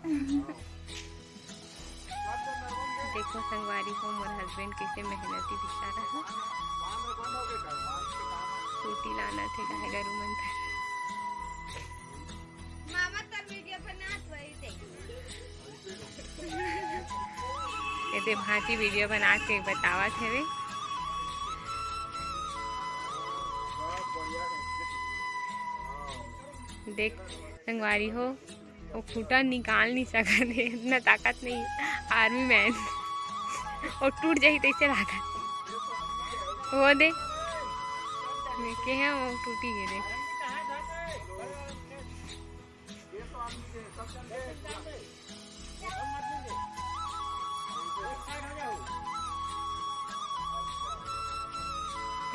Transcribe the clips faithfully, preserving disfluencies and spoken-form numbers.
देखो संगवारी हो, मोर husband कैसे मेहनती बेचारा है। स्कूटी लाना थे गाय गरु मन कर। मामा तर वीडियो बनात वही देख। एदे भांची वीडियो बना के बतावत हवे। देख संगवारी हो, वो खूटा निकाल नहीं सकत हे, इतना ताकत नहीं। Army man, वो टूट जाही तैसे लागत। वो दे, मैं के हैं, वो टूटी गे दे।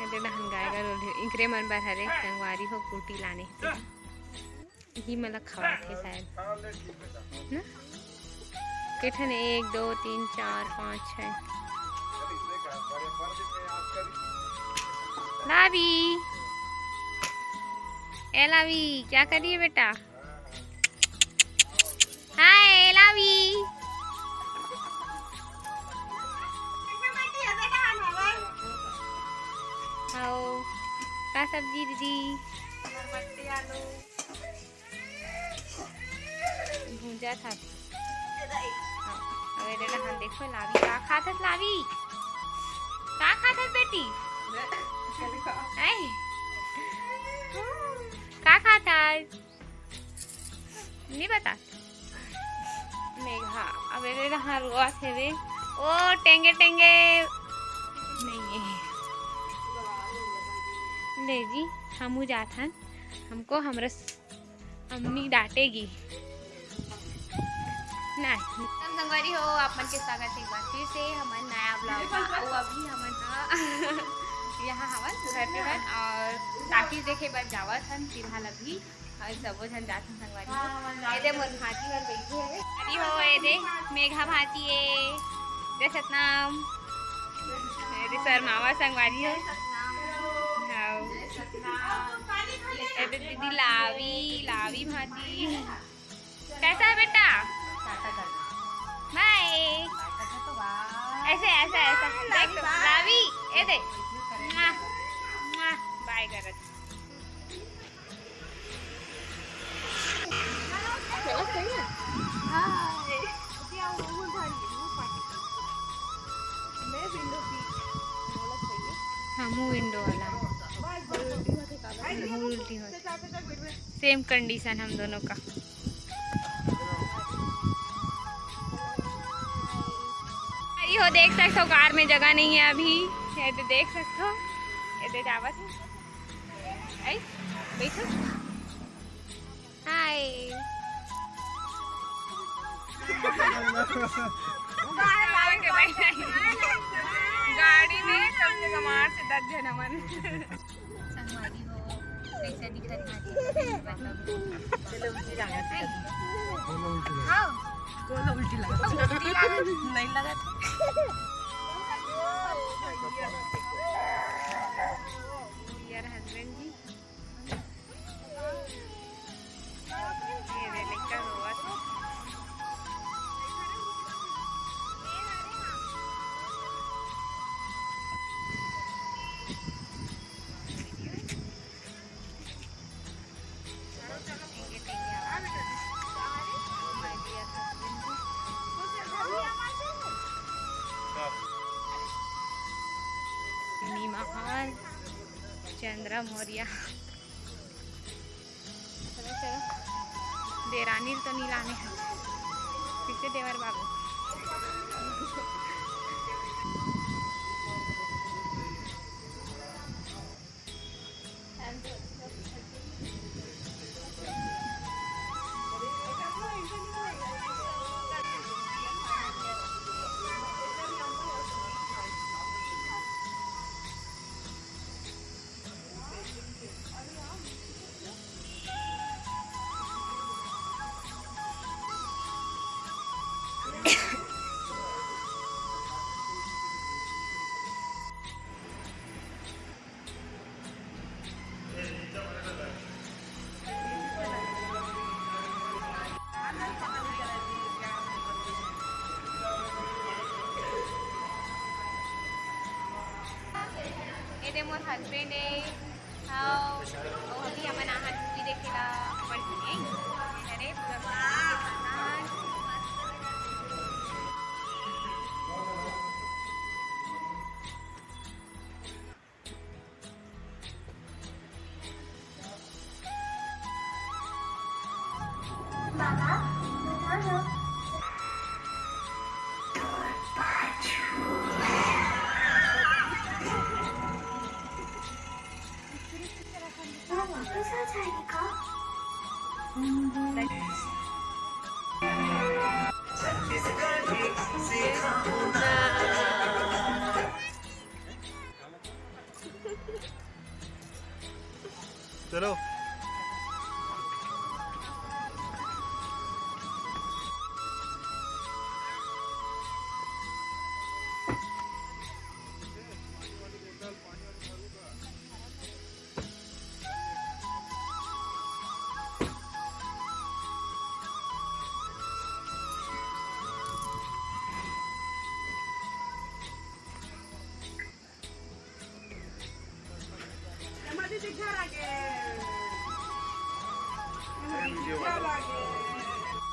एदे डहन गाय गरु हे, इकरे मन बर हरे संगवारी हो, खूटी लाने हे। इही मोला खवाथे शायद, ना? के ठन? एक, दो, तीन, चार, पाँच, छः। लावी, ए लावी, क्या कर रही है बेटा? हाय लावी। आओ, का सब्जी दीदी? भूंजा था। हाँ, अब एदे डहन देखो लावी का खात हस लावी? का खात हस बेटी? ऐ? का खात हस? नहीं बता। मेघा, अब एदे डहन रोवत हेवे। ओ टेंगे टेंगे। नहीं है। ले जी, हमू जात हन। हमको हमरे अम्मी डांटेगी। नहीं। नमस्कार संगवारी हो, आप मन के स्वागत है एक बार फिर से हमन नया vlog में। अउ अभी हमन ह यहाँ हवन घर पे हन और टाकीज देखे बर जावत हन फिलहाल अभी। और सबो झन जात हन संगवारी हो। एदे मोर भांची हर बैठी है। अरे हो, एदे मेघा भांची है। जय सतनाम। एदे शर्मावा संगवारी हो। हाँ। एदे दीदी लावी, लावी भांची। कैसा है बेटा? बाय। ऐसे, ऐसे, ऐसे। देख तो, लावी, एदे। बाय करत। हमू विंडो वाला। हमू उल्टी होत। Same condition हम दोनों का। अरे हो, देख सकथो कार में जगह नहीं है अभी। ये तो देख सकथो, ये तो जावत है। आई, बैठो। हाय। गाड़ी में कम से कम आठ से दस जन हमन। संगवारी हो, कैसे दिखत हे? चलो, उल्टी लागत हे। हाँ। कोन उल्टी लागत हे? उल्टी लागत हे। नहीं लागत हे। Dear husband जी। ये रे, लइका रोवत हे। निमहर चंद्रा मौर्या। चलो, चलो। देरानी तो नी लाने हे। फिर से देवर बाबू। मोर husband हे, अउ अभी हमन आहान movie देखे ला अपन घर में। अरे, पूरा family के साथ। चलो।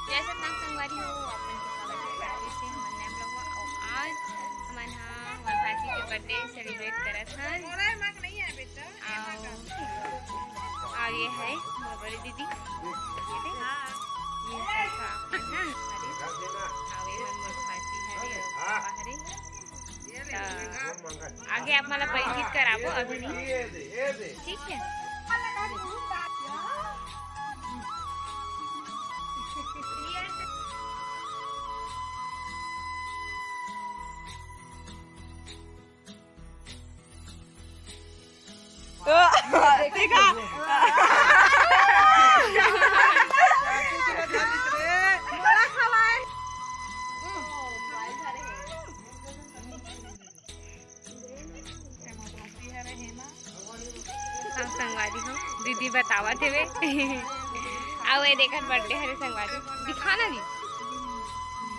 जय सतनाम संगवारी हो, आप मन के स्वागत हे फिर से हमर नया vlog में। अउ आज हमन ह हमर भांची के birthday celebrate करत हन। अउ, अउ ये हे मोर बड़े दीदी, ये हे, ये हे सब अपन ह, अरे, अउ ये हमर भांची हरे, अउ पापा हरे। त आगे आप मन ला परिचित कराबो, अभी नहीं। ठीक है। देखा। हम संगवारी हो, दीदी बतावत हेवे। अउ ये देखत birthday हरे संगवारी, दिखा ना दीदी।